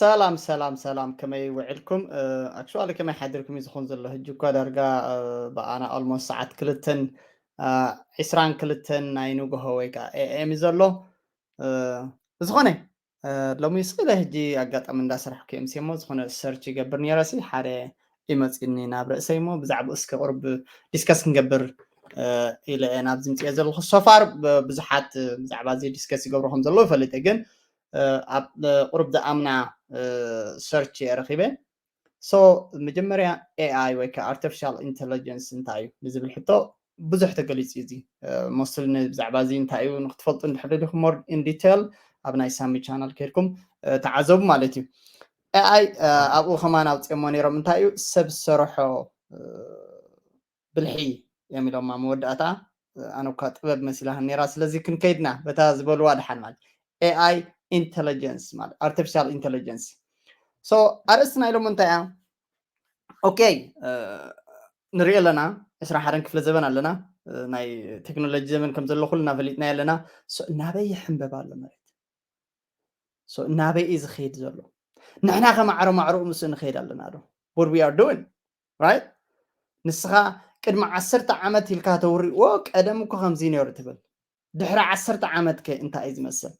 ሰላም ሰላም ሰላም፣ ከመይ ውዕልኩም? ኣክቹዋሊ ከመይ ሓዲርኩም እዩ ዝኹን ዘሎ። ሕጂ እኳ ዳርጋ ብኣና ኦልሞስት ሰዓት ክልተን ዒስራን ክልተን ናይ ንግሆ ወይ ከዓ ኤኤም እዩ ዘሎ። ብዝኾነ ሎሚ ስለ ሕጂ ኣጋጣሚ እንዳሰራሕኩ እዮም ሲሞ ዝኾነ ሰርች ይገብር ነይረ ሲ ሓደ ይመፅኒ ናብ ርእሰይ እሞ ብዛዕባ እስከ ቁርብ ዲስከስ ክንገብር ኢለ እየ ናብዚ ምፅየ ዘለኹ። ሶፋር ብዙሓት ብዛዕባ እዚ ዲስከስ ይገብሩ ከም ዘለዉ ይፈልጥ እየ፣ ግን ኣብ ቁርብ ዝኣምና ሰርች እየ ረኺበ። ሶ መጀመርያ ኤኣይ ወይ ከዓ ኣርቲፊሻል ኢንቴሊጀንስ እንታይ እዩ ንዝብል ሕቶ ብዙሕ ተገሊፁ እዩ። እዚ ሞስትሊ ብዛዕባ እዚ እንታይ እዩ ንክትፈልጡ እንድሕር ደሊኹም ሞር ኢን ዲቴል ኣብ ናይ ሳሚ ቻናል ከይድኩም ተዓዘቡ ማለት እዩ። ኤኣይ ኣብኡ ከማን ኣውፅኦሞ ነይሮም። እንታይ እዩ ሰብ ዝሰርሖ ብልሒ እዮም ኢሎማ መወዳእታ። ኣነ እኳ ጥበብ መሲላህን ነይራ። ስለዚ ክንከይድና በታ ዝበልዋ ድሓን ማለት ኤኣይ ኢንቴሊጀንስ ማለት ኣርቲፊሻል ኢንቴሊጀንስ። ሶ ኣርእስትና ኢሎም እንታይ እያ? ኦኬ፣ ንሪኦ ኣለና። ዕስራ ሓደን ክፍለ ዘበን ኣለና። ናይ ቴክኖሎጂ ዘመን ከም ዘሎ ኩልና ፈሊጥናዮ ኣለና። ናበይ ይሕንበብ ኣሎ መሬት? ናበይ እዩ ዝኸይድ ዘሎ? ንሕና ከማዕሮ ማዕሮኡ ምስ ንኸይድ ኣለና ዶ? What we are doing, right? ንስኻ ቅድሚ ዓሰርተ ዓመት ኢልካ ተውርዎ ቀደም እኮ ከምዚ ነይሩ ትብል። ድሕሪ ዓሰርተ ዓመት ከ እንታይ እዩ ዝመስል?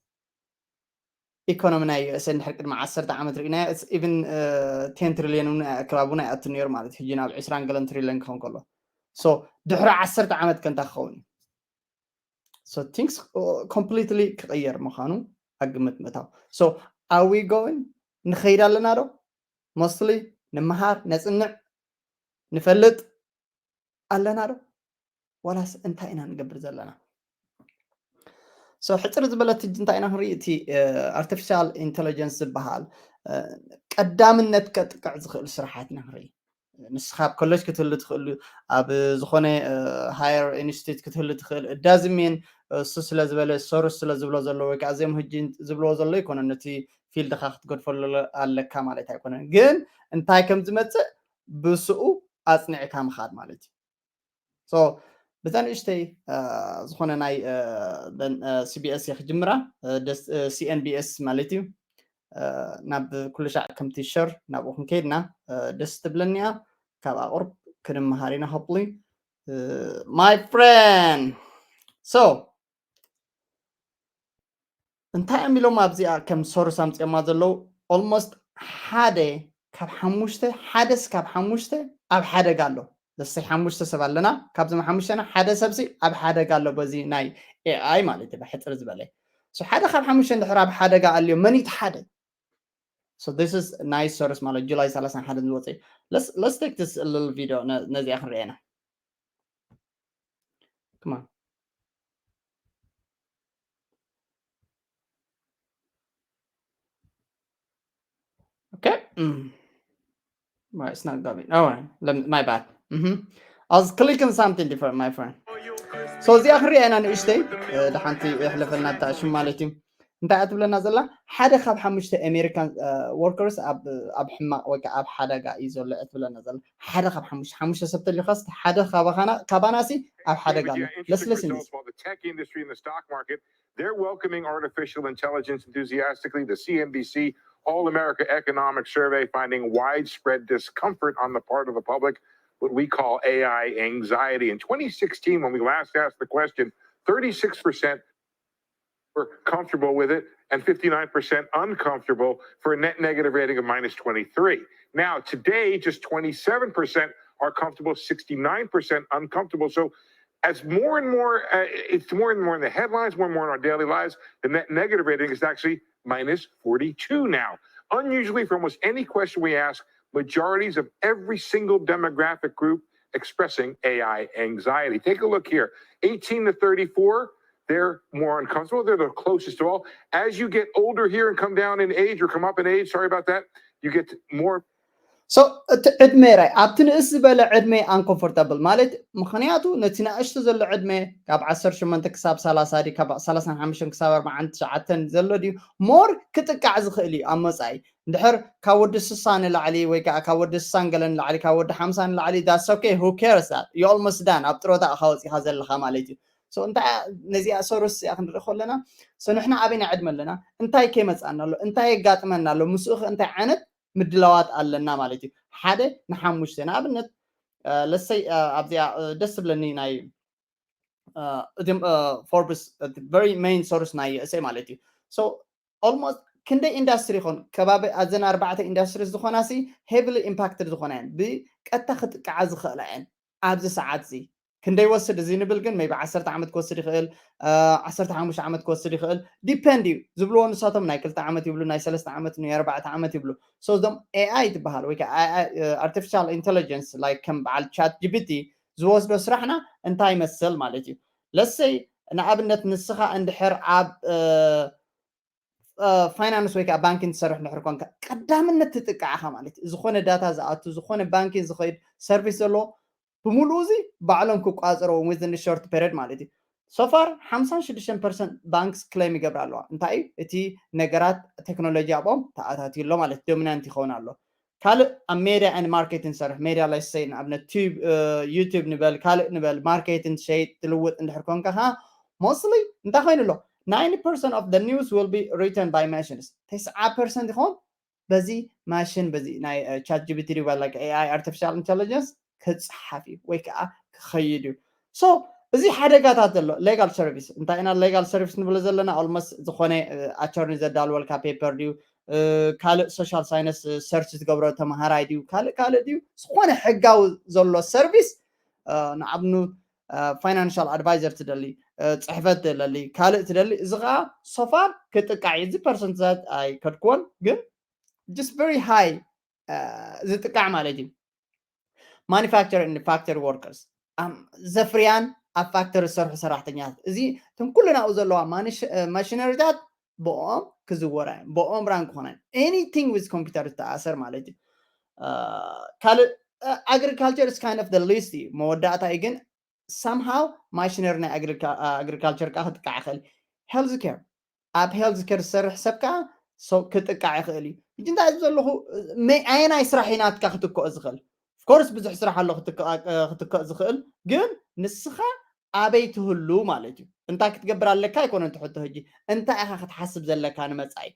ኢኮኖሚ ናይ ዩኤስኤ እንድሕር ቅድሚ ዓሰርተ ዓመት ርኢናዮ ኢቨን ቴን ትሪሊዮን እውን ኣከባቢ እውን ኣይኣቱን ነይሩ ማለት እዩ። ሕጂ ናብ ዕስራን ገለን ትሪሊዮን ክኸውን ከሎ ድሕሪ ዓሰርተ ዓመት ከ እንታይ ክኸውን እዩ? ቲንግስ ኮምፕሊትሊ ክቕየር ምዃኑ ኣግምት ምእታው። Are we going? ንኸይድ ኣለና ዶ? ሞስትሊ ንምሃር፣ ነፅንዕ፣ ንፈልጥ ኣለና ዶ? ዋላስ እንታይ ኢና ንገብር ዘለና? ሕፅር ዝበለት ሕጂ እንታይ ኢና ክንርኢ? እቲ ኣርቲፊሻል ኢንቴሊጀንስ ዝበሃል ቀዳምነት ከጥቅዕ ዝኽእል ስራሓት ኢና ክንርኢ። ንስኻ ኣብ ኮሌጅ ክትህሉ ትኽእል፣ ኣብ ዝኾነ ሃየር ኢንስቲትዩት ክትህሉ ትኽእል። እዳዝሜን እሱ ስለ ዝበለ ሰርች ስለ ዝብሎ ዘሎ ወይ ከዓ እዚኦም ሕጂ ዝብልዎ ዘሎ ኣይኮነን። ነቲ ፊልድኻ ክትገድፈሉ ኣለካ ማለት ኣይኮነን። ግን እንታይ ከም ዝመፅእ ብስኡ ኣፅኒዕካ ምኻድ ማለት እዩ። በዛ ንእሽተይ ዝኾነ ናይ ሲቢኤስ እየ ክጅምራ፣ ሲኤንቢኤስ ማለት እዩ። ናብ ኩሉ ሻዕ ከምቲ ሸር ናብኡ ክንከይድና ደስ ትብለኒ እያ። ካብ ኣቁርብ ክንመሃር ኢና። Hopefully my friend። እንታይ እዮም ኢሎም ኣብዚኣ ከም ሶርስ ኣምፅኦማ ዘለዉ? ኦልሞስት ሓደ ካብ ሓሙሽተ፣ ሓደስ ካብ ሓሙሽተ ኣብ ሓደጋ ኣሎ። ለሰይ ሓሙሽተ ሰብ ኣለና፣ ካብዞም ሓሙሽተና ሓደ ሰብሲ ኣብ ሓደጋ ኣሎ በዚ ናይ ኤኣይ ማለት እዩ። ብሕፅር ዝበለ ሓደ ካብ ሓሙሽተ እንድሕር ኣብ ሓደጋ ኣልዮ መን እዩ እቲ ሓደ? This is ናይ ሶርስ ማለት ጁላይ ሰላሳን ሓደን ዝወፀ። Let's take this little video ነዚኣ ክንርኤና። Come on. Okay. Mm. Right, it's not going. Oh, right. Let me, my bad. Mm-hmm. I was clicking something different, my friend. So እዚኣ ክንሪኣ ኢና ንእሽተይ፣ እ፣ ድሓንቲ የሕለፈልና እታ ሽም ማለት እዩ። እንታይ እያ ትብለና ዘላ? ሓደ ካብ ሓሙሽተ ኣሜሪካን፣ እ፣ ወርከርስ ኣብ፣ ኣብ ሕማቕ ወይ ከዓ ኣብ ሓደጋ እዩ ዘሎ እያ ትብለና ዘላ። ሓደ ካብ ሓሙሽተ፣ ሓሙሽተ ሰብ ተሊኻስ ሓደ ካባኻና፣ ካባናሲ ኣብ ሓደጋ ኣሎ። Let's listen this. While the tech industry and the stock market, they're welcoming artificial intelligence enthusiastically. The C N B C All America Economic Survey finding widespread discomfort on the part of the public, what we call A I anxiety. In twenty sixteen, when we last asked the question, thirty-six percent were comfortable with it and fifty-nine percent uncomfortable, for a net negative rating of minus twenty-three. Now, today, just twenty-seven percent are comfortable, sixty-nine percent uncomfortable. So as more and more, uh, it's more and more in the headlines, more and more in our daily lives, the net negative rating is actually minus forty-two now. Unusually, for almost any question we ask, majorities of every single demographic group expressing A I anxiety. Take a look here. Eighteen to thirty-four, they're more uncomfortable. They're the closest to all. As you get older here and come down in age or come up in age, sorry about that, you get more. So እቲ ዕድመ ራይ ኣብቲ ንእስ ዝበለ ዕድመ ኣንኮምፎርታብል ማለት፣ ምኽንያቱ ነቲ ንእሽቶ ዘሎ ዕድመ ካብ ዓሰርተ ሸሞንተ ክሳብ ሰላሳ ድዩ ካብ ሰላሳን ሓሙሽተን ክሳብ ኣርባዓን ትሽዓተን ዘሎ ድዩ ሞር ክጥቃዕ ዝኽእል እዩ ኣብ መጻኢ። እንድሕር ካብ ወዲ ስሳ ንላዕሊ ወይ ከዓ ካብ ወዲ ስሳን ገለ ንላዕሊ፣ ካብ ወዲ ሓምሳ ንላዕሊ፣ that's okay, who cares that? You almost done፣ ኣብ ጥሮታ ኢኻ ወፂኻ ዘለኻ ማለት እዩ። እንታይ ነዚኣ ሶርስ እዚኣ ክንርኢ ከለና ንሕና ኣበይ ናይ ዕድመ ኣለና፣ እንታይ ከይመፃና ኣሎ፣ እንታይ የጋጥመና ኣሎ፣ ምስኡ እንታይ ዓይነት ምድላዋት ኣለና ማለት እዩ። ሓደ ንሓሙሽተ ንኣብነት ለሰይ ኣብዚኣ ደስ ዝብለኒ ናይ እዚም ፎርብስ very main source ናይ USA ማለት እዩ። So almost ክንደይ ኢንዳስትሪ ይኾን ከባቢ ኣዘን ኣርባዕተ ኢንዳስትሪ ዝኾና ሲ heavily impacted ዝኾና እየን፣ ብቀጥታ ክጥቃዓ ዝኽእላ እየን ኣብዚ ሰዓት እዚ። ክንደይ ወስድ እዚ ንብል ግን maybe ዓሰርተ ዓመት ክወስድ ይኽእል፣ ዓሰርተ ሓሙሽተ ዓመት ክወስድ ይኽእል፣ depend እዩ ዝብልዎ ንሳቶም። ናይ ክልተ ዓመት ይብሉ፣ ናይ ሰለስተ ዓመት፣ ናይ ኣርባዕተ ዓመት ይብሉ። So እዞም AI ትበሃል ወይ ከዓ artificial intelligence like ከም በዓል ቻት ጂፒቲ ዝወስዶ ስራሕና እንታይ ይመስል ማለት እዩ። ለሰይ ንኣብነት ንስኻ እንድሕር ኣብ ፋይናንስ ወይ ከዓ ባንኪን ትሰርሕ እንድሕር ኮንካ ቀዳምነት ትጥቃዕኻ ማለት እዩ። ዝኾነ ዳታ ዝኣቱ፣ ዝኾነ ባንኪን ዝኸይድ ሰርቪስ ዘሎ ብምሉኡ እዚ ባዕሎም ክቋፅረዎም within short period ማለት እዩ። So far ሓምሳን ሽዱሽተን ፐርሰንት ባንክስ ክሌም ይገብራ ኣለዋ። እንታይ እዩ እቲ ነገራት ቴክኖሎጂ ኣብኦም ተኣታትዩ ኣሎ ማለት ዶሚናንት ይኸውን ኣሎ። ካልእ ኣብ ሜድያ and ማርኬቲንግ ሰርሕ፣ ሜድያ ላይ ሰይ ንኣብነት ዩቱብ ንበል ካልእ ንበል ማርኬቲንግ ሸይጥ ትልውጥ እንድሕር ኮንካ ከዓ mostly እንታይ ኮይኑ ኣሎ? Ninety percent of the news will be written by machines። ተስዓ ፐርሰንት ይኸውን በዚ ማሽን በዚ ናይ ቻት ጂፒቲ ድዩ like AI artificial intelligence ክፅሓፍ እዩ ወይ ከዓ ክኸይድ እዩ። So እዚ ሓደጋታት ዘሎ ሌጋል ሰርቪስ እንታይ ኢና ሌጋል ሰርቪስ ንብሎ ዘለና? Almost ዝኾነ ኣቸርኒ ዘዳልወልካ ፔፐር ድዩ ካልእ ሶሻል ሳይንስ ሰርች ዝገብሮ ተምሃራይ ድዩ ካልእ ካልእ ድዩ ዝኾነ ሕጋዊ ዘሎ ሰርቪስ ንኣብኑ ፋይናንሻል ኣድቫይዘር ትደሊ፣ ፅሕፈት ትደሊ፣ ካልእ ትደሊ፣ እዚ ከዓ so far ክጥቃዕ እዩ። እዚ ፐርሰንትታት ኣይከድክዎን ግን just very high ዝጥቃዕ ማለት እዩ። Manufacture and factory workers ዘፍርያን ኣብ ፋክተሪ ዝሰርሑ ሰራሕተኛታት፣ እዚ እቶም ኩለን ኣብኡ ዘለዋ ማሽነሪታት ብኦም ክዝወራ እዮም፣ ብኦም ራን ክኾና እዮም። Anything with computer ዝተኣሰር ማለት እዩ። ካልእ agriculture is kind of the least እዩ፣ መወዳእታ እዩ። ግን somehow ማሽነሪ ናይ ኣግሪካልቸር ከዓ ክጥቃዕ ይኽእል። ሄልዝ ኬር ኣብ ሄልዝ ኬር ዝሰርሕ ሰብ ከዓ ክጥቃዕ ይኽእል እዩ። ሕጂ እንታይ ዘለኹ ኣየናይ ስራሕ እዩ ናትካ ክትክኦ ዝኽእል? ኦፍኮርስ ብዙሕ ስራሕ ኣሎ ክትክእ ዝኽእል፣ ግን ንስኻ ኣበይ ትህሉ ማለት እዩ። እንታይ ክትገብር ኣለካ ኣይኮነን ትሕቶ። ሕጂ እንታይ ኢኻ ክትሓስብ ዘለካ ንመፃኢ?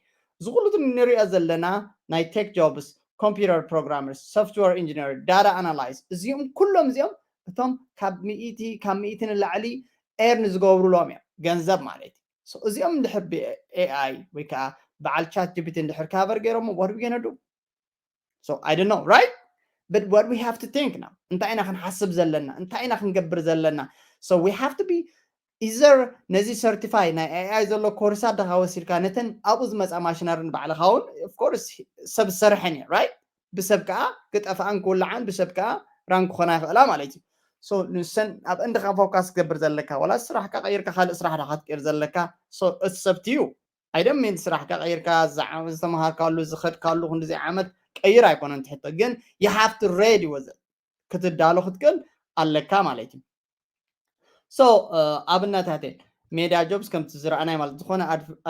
እዚ ኩሉ ንሪኦ ዘለና ናይ ቴክ ጆብስ፣ ኮምፒውተር ፕሮግራመርስ፣ ሶፍትዌር ኢንጂነር፣ ዳታ ኣናላይስ፣ እዚኦም ኩሎም እዚኦም እቶም ካብ ሚእቲ ካብ ሚእቲ ንላዕሊ ኤርን ዝገብሩሎም እዮም ገንዘብ ማለት እዩ። እዚኦም እንድሕር ብኤኣይ ወይ ከዓ በዓል ቻት ጂፒቲ እንድሕር ካቨር ገይሮሞ what we gonna do? So I don't know, right? But what we have to think now እንታይ ኢና ክንሓስብ ዘለና እንታይ ኢና ክንገብር ዘለና? So we have to be either ነዚ ሰርቲፋይ ናይ ኤኣይ ዘሎ ኮርሳት ድኻ ወሲድካ ነተን ኣብኡ ዝመፃ ማሽነሪ ንባዕልኻ እውን ኦፍኮርስ ሰብ ዝሰርሐን እየ right? ብሰብ ከዓ ክጠፍኣን ክውልዓን ብሰብ ከዓ ራን ክኾና ይኽእላ ማለት እዩ። So ንሰን ኣብ እንድኻ ፎካስ ክገብር ዘለካ ዋላ ስራሕካ ቀይርካ ካልእ ስራሕ ድኻ ትቀይር ዘለካ? So it's up to you። ኣይደሚን ስራሕካ ቀይርካ ዝተምሃርካሉ ዝኸድካሉ ክንዲዚ ዓመት ቀይር ኣይኮነን ትሕቶ ግን you have to ready with ክትዳሎ ክትክእል ኣለካ ማለት እዩ። So ኣብነታት ሜድያ ጆብስ ከምቲ ዝረኣናይ ማለት ዝኾነ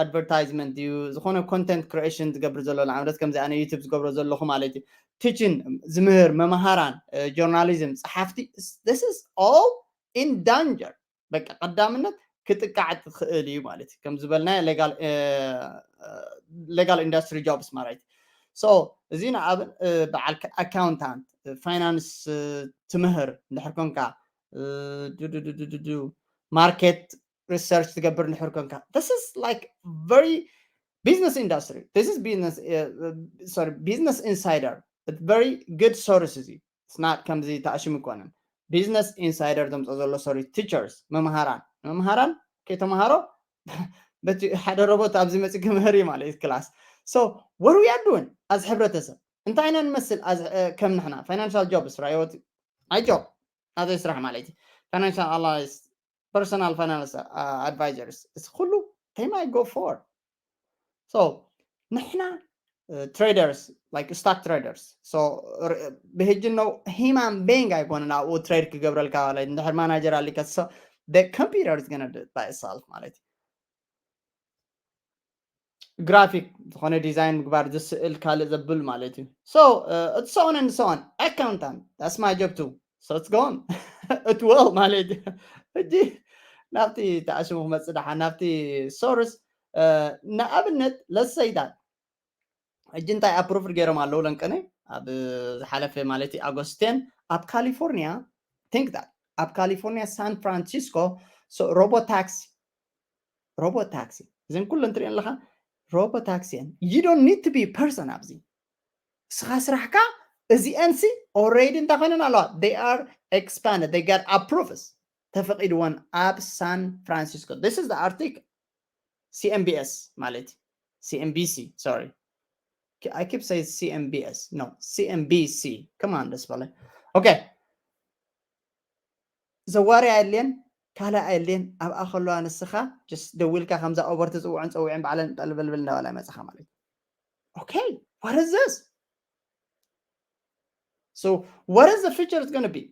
ኣድቨርታይዝመንት እዩ ዝኾነ ኮንተንት ክሪኤሽን ዝገብር ዘሎ ንኣብነት ከምዚ ኣነ ዩቱብ ዝገብሮ ዘለኹ ማለት እዩ። ቲችን ዝምህር መምሃራን ጆርናሊዝም ፀሓፍቲ this is all in danger። በቃ ቀዳምነት ክጥቃዕ ትኽእል እዩ ማለት እዩ። ከም ዝበልናዮ ሌጋል ኢንዱስትሪ ጆብስ ማለት እዩ። So እዚ ንኣብን በዓል ኣካውንታንት ፋይናንስ ትምህር እንድሕር ኮንካ ማርኬት ሪሰርች ትገብር እንድሕር ኮንካ this is like very business industry this is business sorry business insider very good sources እዩ። It's not ከምዚ ተኣሽም ይኮነን። ቢዝነስ ኢንሳይደር ዘምፅኦ ዘሎ ሶሪ ቲቸርስ መምሃራን መምሃራን ከይተምሃሮ በቲ ሓደ ሮቦት ኣብዚ መፂ ክምህር እዩ ማለት ክላስ። So what we are doing as ሕብረተሰብ እንታይ ኢና ንመስል ከም ንሕና ፋይናንሻል ጆብስ ራይወት ኣይ ጆብ ኣዘይ ስራሕ ማለት እዩ። ፋይናንሻል ኣናላይስት ፐርሶናል ፋይናንስ ኣድቫይዘርስ እዚ ኩሉ they might go for so ንሕና ትሬደርስ like stock traders so ብህጂ ነው ሂማን ቤንግ ኣይኮነን ኣብኡ ትሬድ ክገብረልካ ማለት እንድሕር ማናጀር ኣሊካ the computer is gonna do it by itself ማለት እዩ። ግራፊክ ዝኾነ ዲዛይን ምግባር ዝስእል ካልእ ዘብል ማለት እዩ። So it's so on and so on accountant that's my job too. So it's gone it well ማለት እዩ። ሕጂ ናብቲ ተኣሽሙ ክመፅእ ደሓን ናብቲ ሶርስ ንኣብነት ለሰይዳት ሕጂ እንታይ ኣፕሩቭድ ገይሮም ኣለዉ ለንቀነ ኣብ ዝሓለፈ ማለት ኣጎስቴን ኣብ ካሊፎርኒያ think that ኣብ ካሊፎርኒያ ሳን ፍራንሲስኮ ሮቦ ታክሲ ሮቦ ታክሲ እዘን ኩለን ትሪኦ ኣለኻ ሮቦ ታክሲ እየን you don't need to be person ኣብዚ እስኻ ስራሕካ እዚአን ሲ already እንታይ ኮይነን ኣለዋ they are expanded they got approved ተፈቂድወን ኣብ ሳን ፍራንሲስኮ this is the article C M B S ማለት C M B C sorry I keep saying C M B S no C M B C come on ደስ በለ okay ዘዋሪ ኣየድልየን ካልእ ኣየድልየን ኣብኣ ከለዋ ንስኻ just ደዊልካ ከምዛ ኦቨር ትፅውዖን ፀዊዐን ባዕለን ጠልበልብል እንዳበላ ይመፅኻ ማለት okay what is this so what is the future is going to be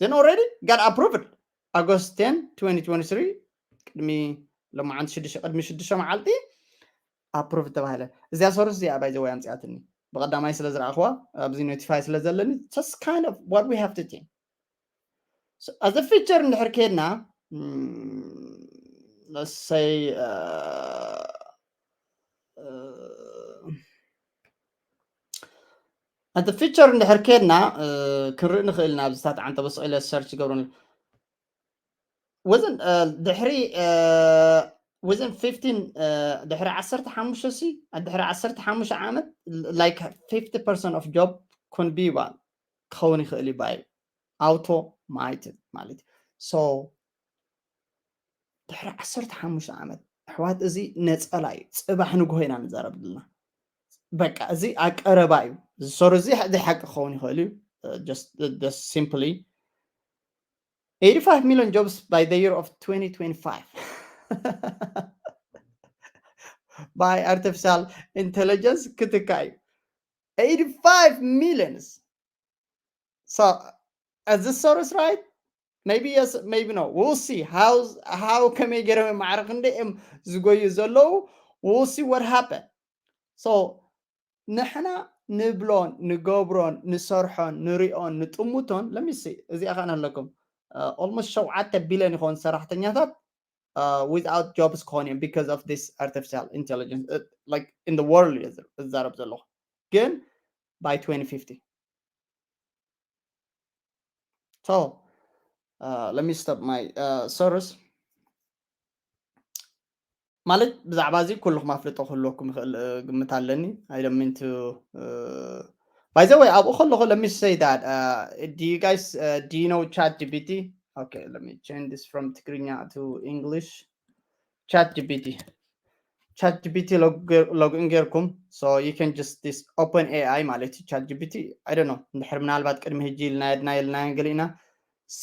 then already got approved August ten twenty twenty-three ቅድሚ ሎማዓንቲ ሽዱሽተ ቅድሚ ሽዱሽተ መዓልቲ ኣፕሩቭ ተባሂለ እዚኣ ሰርስ እዚኣ ባይ ዘወይ ኣምፅኣትኒ ብቀዳማይ ስለ ዝረኣኽዋ ኣብዚ ኖቲፋይ ስለ ዘለኒ just kind of what we have to think as a future እንድሕር ከድና let's say uh, uh, as a future እንድሕር ከድና ክንርኢ ንኽእል ኢና ኣብዚ ሳት ዓንተ በስቕ ኢለ ሰርች ገብሩ within ድሕሪ within fifteen ድሕሪ ዓሰርተ ሓሙሽተ ሲ ድሕሪ ዓሰርተ ሓሙሽተ ዓመት like fifty percent of job could be one ክኸውን ይኽእል እዩ ባይ ኣውቶማይትድ ማለት እዩ so ድሕሪ ዓሰርተ ሓሙሽተ ዓመት ኣሕዋት እዚ ነፀላ እዩ ፅባሕ ንግሆ ኢና ንዛረብ ዘለና በቃ እዚ ኣቀረባ እዩ ዝሰሩ እዚ ሓቂ ክኸውን ይኽእል እዩ simply eighty-five million jobs by the year of twenty twenty-five by artificial intelligence ክትካ እዩ eighty-five millions so as the source right maybe yes maybe no we'll see how how ከመይ ገይሮም ማዕረ ክንደ እዮም ዝጎዩ ዘለዉ we'll see what happen so ንሕና ንብሎን ንገብሮን ንሰርሖን ንሪኦን ንጥሙቶን ለሚሲ እዚኣ ከኣ ኣለኩም almost ሸውዓተ ቢልዮን ይኸውን ሰራሕተኛታት without jobs ክኾን እዮም because of this artificial intelligence like in the world እዛረብ ዘለኹ ግን by twenty fifty so uh, let me stop my uh, source ማለት ብዛዕባ እዚ ኩልኩም ኣፍልጦ ክህልወኩም ይኽእል ግምት ኣለኒ I don't mean to by the way ኣብኡ ከለኹ let me say that uh, do you guys uh, do you know chat G P T okay let me change this from ትግርኛ to English chat G P T chat G P T login ጌርኩም so you can just this open A I ማለት እዩ chat G P T I don't know እንድሕር ምናልባት ቅድሚ ሕጂ ኢልና የድና ኢልና ገሊእና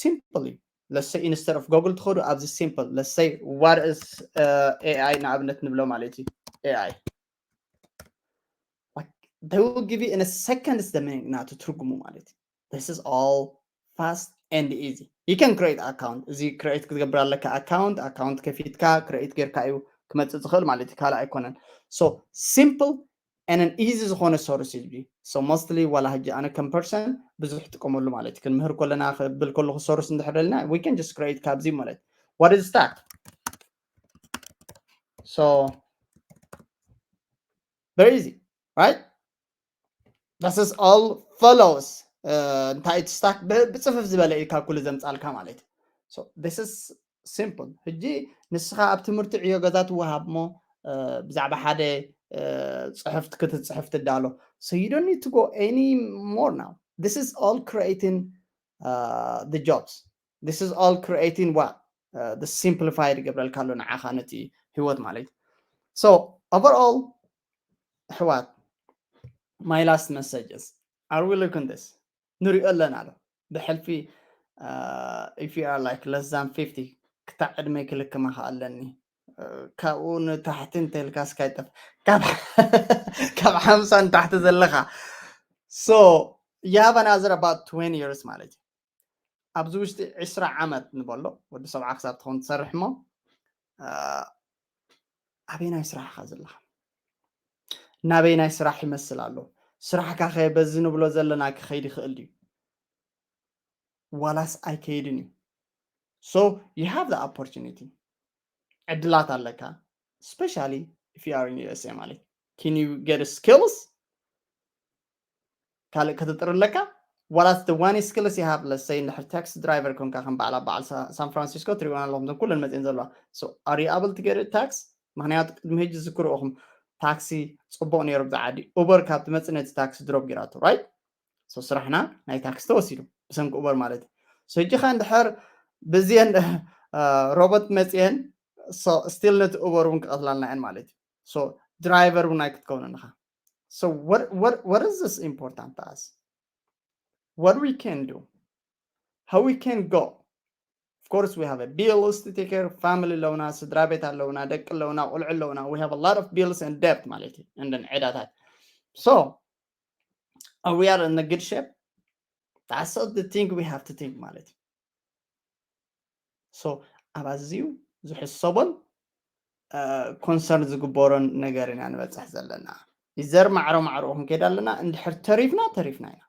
simply let's say instead of Google ትኸዱ ኣብዚ simple let's say what is uh, A I ንኣብነት ንብሎ ማለት እዩ A I like they will give you in a second the meaning ናቱ ትርጉሙ ማለት እዩ this is all fast and easy you can create account እዚ create ክትገብር ኣለካ account account ከፊትካ create ጌርካ እዩ ክመፅእ ዝኽእል ማለት እዩ ካልእ ኣይኮነን so simple and an easy ዝኾነ ሰርቪስ እዩ so mostly ዋላ ሕጂ ኣነ ከም person ብዙሕ ጥቀመሉ ማለት እዩ ክንምህር ከለና ክብል ከለኹ ሰርቪስ እንድሕር ደልና we can just create ካብዚ ማለት what is that so very easy right this is all follows እንታይ እቲ stack ብፅፍፍ ዝበለ እዩ ካብ ኩሉ ዘምፃልካ ማለት እዩ this is simple ሕጂ ንስኻ ኣብ ትምህርቲ ዕዮ ገዛ ትወሃብ እሞ ብዛዕባ ሓደ ፅሕፍቲ ክትፅሕፍ ትዳሎ so you don't need to go any more now this is all creating uh, the jobs this is all creating what uh, the simplified ይገብረልካ ኣሎ ንዓኻ ነቲ ህይወት ማለት so overall ኣሕዋት my last messages are we looking this ንሪኦ ኣለና ዶ ብሕልፊ if you are like less than fifty ክታዕ ዕድመ ክልክመኻ ኣለኒ ካብኡ ንታሕቲ እንተልካ ስካይጠፍ ካብ ሓምሳ ንታሕቲ ዘለኻ so you have another about twenty years ማለት እዩ ኣብዚ ውሽጢ ዕስራ ዓመት ንበሎ ወዲ ሰብዓ ክሳብ ትኸውን ትሰርሕ እሞ ኣበይናይ ስራሕኻ ዘለኻ ናበይናይ ስራሕ ይመስል ኣሎ ስራሕካ ከ በዚ ንብሎ ዘለና ክኸይድ ይኽእል ድዩ ዋላስ ኣይከይድን እዩ So you have the opportunity. ዕድላት ኣለካ, especially if you are in USA ማለት can you get skills ካልእ ክትጥር ኣለካ። What is the one skills you have? Let's say እንድሕር taxi driver ኮንካ ከም በዓል በዓል ሳን ፍራንሲስኮ ትሪእዋን ኣለኹም እዞም ኩለን መፅን ዘለዋ። So are you able to get a tax? ምክንያቱ ቅድሚ ሕጂ ዝክርኦኹም ታክሲ ፅቡቅ ነይሩ ብዛ ዓዲ። ኡበር ካብ ትመፅእ ነቲ ታክሲ ድሮፕ ጌራቶ right? So ስራሕና ናይ ታክሲ ተወሲዱ ብሰንኪ ኡበር ማለት እዩ። So ሕጂ ከ እንድሕር ብዝየን ሮቦት መፅየን still ነቲ ኡበር እውን ክቐትላልና እየን ማለት እዩ። So ድራይቨር እውን ኣይክትከውንን ኢኻ። So what, what, what is this important to us? What we can do? How we can go? Of course we have a bills to take care of, family ኣለውና፣ ስድራ ቤት ኣለውና፣ ደቂ ኣለውና፣ ቆልዑ ኣለውና። We have a lot of bills and debt ማለት እዩ። And ዕዳታት. So are we are in a good shape? That's the thing we have to think ማለት እዩ። So ኣብ ኣዝዩ ዝሕሰቦን ኮንሰርን ዝግበሮን ነገር ኢና ንበፅሕ ዘለና። ይዘር ማዕሮ ማዕሮ ክንከይድ ኣለና። እንድሕር ተሪፍና ተሪፍና ኢና።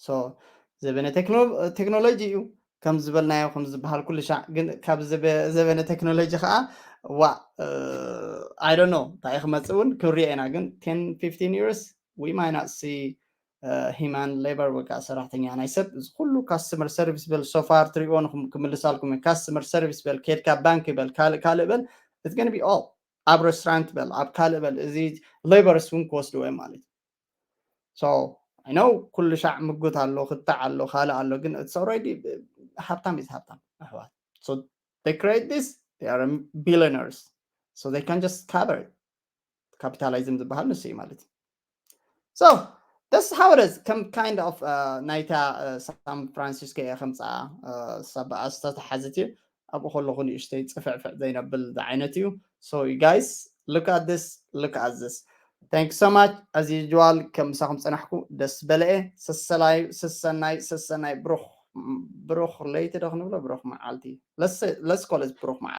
So ዘበነ ቴክኖሎጂ እዩ ከም ዝበልናዮ ከም ዝበሃል ኩሉ ሻዕ። ግን ካብ ዘበነ ቴክኖሎጂ ከዓ ዋ I don't know እንታይ ክመፅእ እውን ክንሪኦ ኢና። ግን ten fifteen years we might not see human labor ወይ ከዓ ሰራሕተኛ ናይ ሰብ እዚ ኩሉ customer service በል so far ትሪእዎ ንኹም ክምልሳልኩም እዩ። Customer service በል፣ ኬድካ ባንክ በል፣ ካልእ ካልእ በል፣ it's gonna be all ኣብ restaurant በል፣ ኣብ ካልእ በል፣ እዚ ሌበርስ እውን ክወስድዎ እዮም ማለት እዩ። So I know ኩሉ ሻዕ ምጉት ኣሎ፣ ክትዕ ኣሎ፣ ካልእ ኣሎ፣ ግን it's already ሃብታም is ሃብታም ኣሕዋት። So they create this, they are billionaires, so they can just cover it. ካፒታሊዝም ዝበሃል ንሱ እዩ ማለት እዩ። So that's how it is. ከም kind of ናይታ ሳን ፍራንሲስኮ እየ ከምፅኣ ሳብኣ ዝተተሓዘት እዩ። ኣብኡ ከለኹ ንእሽተይ ፅፍዕፍዕ ዘይነብል ዓይነት እዩ። So you guys look at this, look at this. Thank you so much as usual። ከም ምሳኹም ፀናሕኩ ደስ በለኤ። ሰሰናይ ሰሰናይ ሰሰናይ ብሩኽ ብሩኽ ለይቲ ዶ ክንብሎ ብሩኽ መዓልቲ። Let's call it ብሩኽ መዓልቲ።